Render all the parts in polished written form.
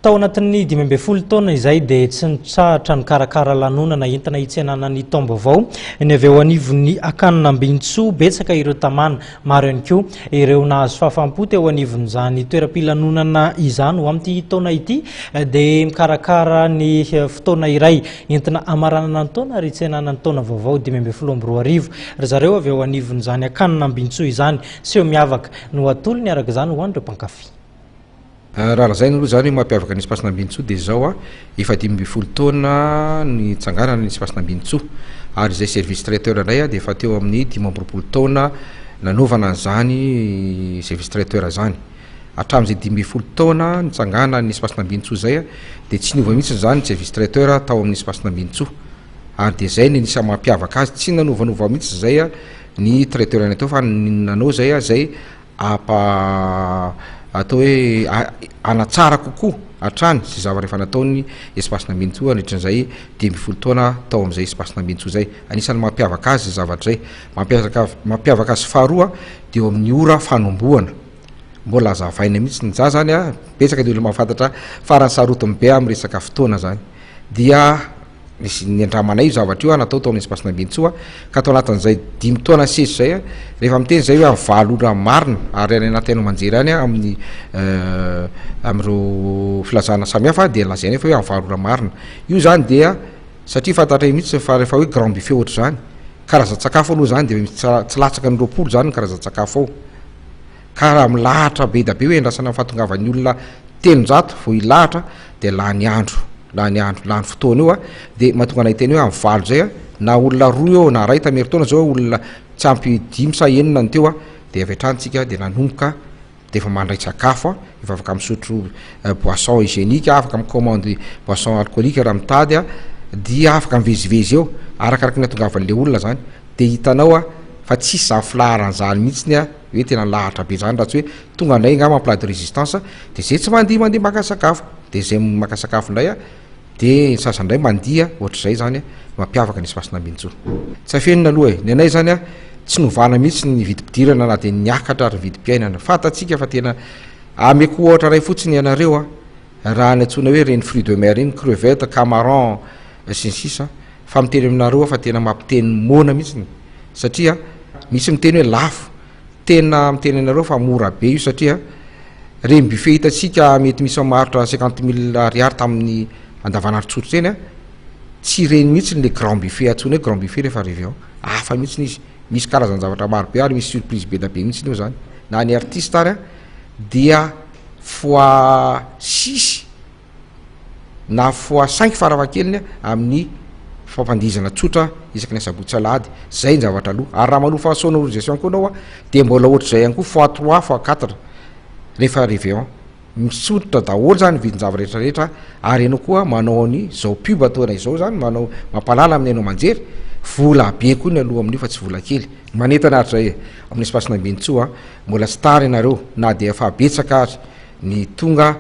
Tao anatin'ny 15 taona izay dia tsy nitsahatra nikarakara lanonana entina hitsenana ny taom-baovao ny avy eo anivon'ny Akany Nambinintsoa. Betsaka ireo tamana, maro ihany koa ireo nahazo fahafaham-po teo anivon'izany toeram-pilanonana izany. Ho amin'ity taona ity dia mikarakara ny fotoana iray entina hamaranana ny taona ary hitsenana ny taona vaovao 2015 ry zareo avy eo anivon'izany Akany Nambinintsoa izany. Seho miavaka no atolony araka izany ho an'ireo mpankafy. Raha lazaina aloha izany hoe mampiavaka ny Espace Nambinintsoa dia izao a, efa 15 taona nitsanganana ny Espace Nambinintsoa ary izay service traiteur indray dia efa teo amin'ny 25 taona nanaovana an'izany service traiteur izany. Hatramin'izay 15 taona nitsanganan'ny Espace Nambinintsoa izay dia tsy niova mihitsy izany ny service traiteur tao amin'ny Espace Nambinintsoa ary dia izay no anisan'ny mampiavaka azy, tsy nanovanova mihitsy izay ny traiteur natao fa ny nanao izay izay Apa atao hoe hanatsara kokoa hatrany izay zavatra efa nataon'ny Espace Nambinintsoa nandritran'izay 15 taona tao amin'izay Espace Nambinintsoa izay. Anisan'ny mampiavaka azy izay zavatra izay. Mampiavaka mampiavaka azy faharoa dia eo amin'ny ora fanombohana. Mbola hazavaina mihitsy ny za zany a, betsaka ny olona mahafantatra farany sarotiny be amin'ny resaka fotoana zany. Dia Nisy niandramanay io zavatra io natao tao amin'ny Espace Nambinintsoa ka tao anatin'izay dimy taona sesy izay rehefa miteny izay hoe amin'ny 8 ora marina ary any anaty haino aman-jery any amin'ny amin'ireo filazana samihafa dia lazaina fa hoe amin'ny 8 ora marina. Io izany dia satria fantatray mihitsy fa rehefa hoe grand buffet ohatr'izany, karazan-tsakafo aloha izany dia tsy latsaka ny 20 izany ny karazan-tsakafo ao. Ka raha milahatra be da be hoe andrasana ny fahatongavan'ny olona 300 vao hilahatra dia lany andro, lany andro, lany fotoana eo a, dia mahatonga anay hiteny hoe amin'ny 8 zay a, na olona roa eo na ray tamin'ny herintaona zao olona tsy ampy dimy sa enina no teo a, dia avy hatrany tsika dia nanomboka dia efa mandray sakafo a, efa afaka misotro boisson hygiénique, afaka mi-commande boisson alcoolique raha mitady a, dia afaka mivezivezy eo arakaraky ny hatongavan'le olona zany, dia hitanao a fa tsisy zany filaharana zany mihitsiny a. hoe tena lahatra be zany raha tsy hoe tonga ndray angamba plat de résistance de zay tsy mandihy mandeha maka sakafo de zay maka sakafo ndray a de ny sasany ndray mandiha ohatr'izay zany a mampiavaka ny espace Nambinintsoa. Tsy afenina aloha e, ny anay zany a tsy novana mihitsy ny vidim-pidirana na de niakatra ary ny vidim-piainana, fantatsika fa tena ameko ohatra iray fotsiny ianareo a, raha ny antsoina hoe reny fruits de mer iny, crevette, camaron, sy ny sisa fa miteny aminareo aho fa tena mampiteny moana mihitsiny satria misy miteny hoe lafo, tena miteny anareo fa mora be io satria reny buffet hitantsika mety misy maharitra 50 mille ariary tamin'ny andavanandro tsotra eny a, tsy ireny mihitsy le grand buffet antsoina hoe grand buffet rehefa réveillon, hafa mihitsy izy, misy karazan-javatra maro be ary misy surprise be da be mihitsy eo zany, na ny artiste ary a dia fois six na fois cinq farafahakeliny amin'ny fampandihizana tsotra isaky ny asabotsy sy alahady, zay ny zavatra aloha, ary raha manofa sonorisation koa anao a de mbola ohatr'izay ihany koa fois trois fois quatre rehefa réveillon, misondrotra daholo zany ny vidin-javatra rehetra rehetra ary ianao koa manao any zao pub ataonay zao zany manao mampahalala amin'ny haino aman-jery, vola be koa ny aloha amin'io fa tsy vola kely, manentana ary zay e, amin'ny espace Nambinintsoa a, mbola tsy tara ianareo na dia efa betsaka ary ny tonga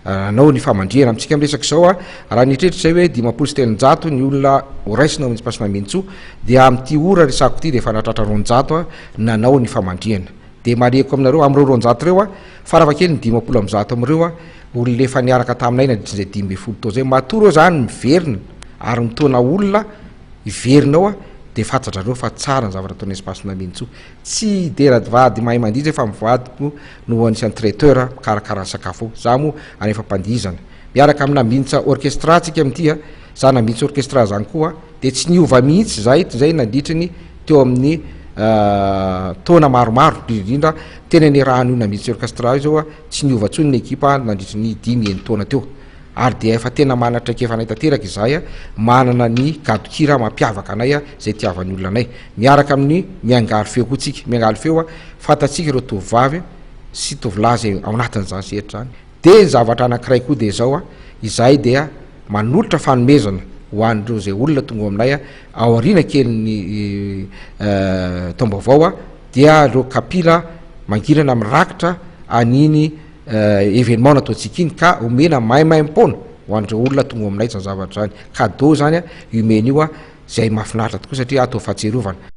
Hanao ny famandrihana amintsika miresaka izao a, raha nieritreritra izay hoe 350 ny olona horaisina ao amin'ny Espace Nambinintsoa dia amin'ity ora resahako ity dia efa nahatratra 200 nanao ny famandrihana. Dia marihiko aminareo amin'ireo 200 ireo a, farafahakeliny 150 amin'ireo a, olona efa niaraka taminay nandritra izay 15 taona izay. Matoa ireo izany miverina ary mitaona olona hiverina ao a, dia fantatrareo fa tsara ny zavatra ataon'ny Espace Nambinintsoa. Tsy hidera vady mahay mandihy zay fa mivadiko no anisan'ny traiteur mikarakara ny sakafo ao. Za moa any fampandihizana. Miaraka amin'ny Nambinintsa Orchestra tsika amin'ity a. Za Nambinintsa Orchestra zany koa dia tsy niova mihitsy zahay zay nandritry ny teo amin'ny taona maromaro indrindra indrindra tena niarahan'io Nambinintsa Orchestra io zao a, tsy niova intsony ny ekipa nandritry ny dimy enin-taona teo. Ary dia efa tena manana traikefa anay tanteraka izahay, manana ny gadon-kira mampiavaka anay izay itiavan'ny olona anay. Miaraka amin'ny miangaly feo koa tsika. Miangaly feo, fantatsika ireo tovovavy sy tovolahy izay ao anatin'izany sehatra izany. Dia ny zavatra anankiray koa dia izao, izahay dia manolotra fanomezana ho an'ireo izay olona tonga ao aminay aoriana kelin'ny taom-baovao, dia ireo kapila mangirana mirakitra an'iny événement nataontsika iny ka omena maimaimpoana ho an'ireo olona tonga ao aminay izany zavatra izany. Cadeau izany io omena io izay mahafinaritra tokoa satria atao fahatsiarovana.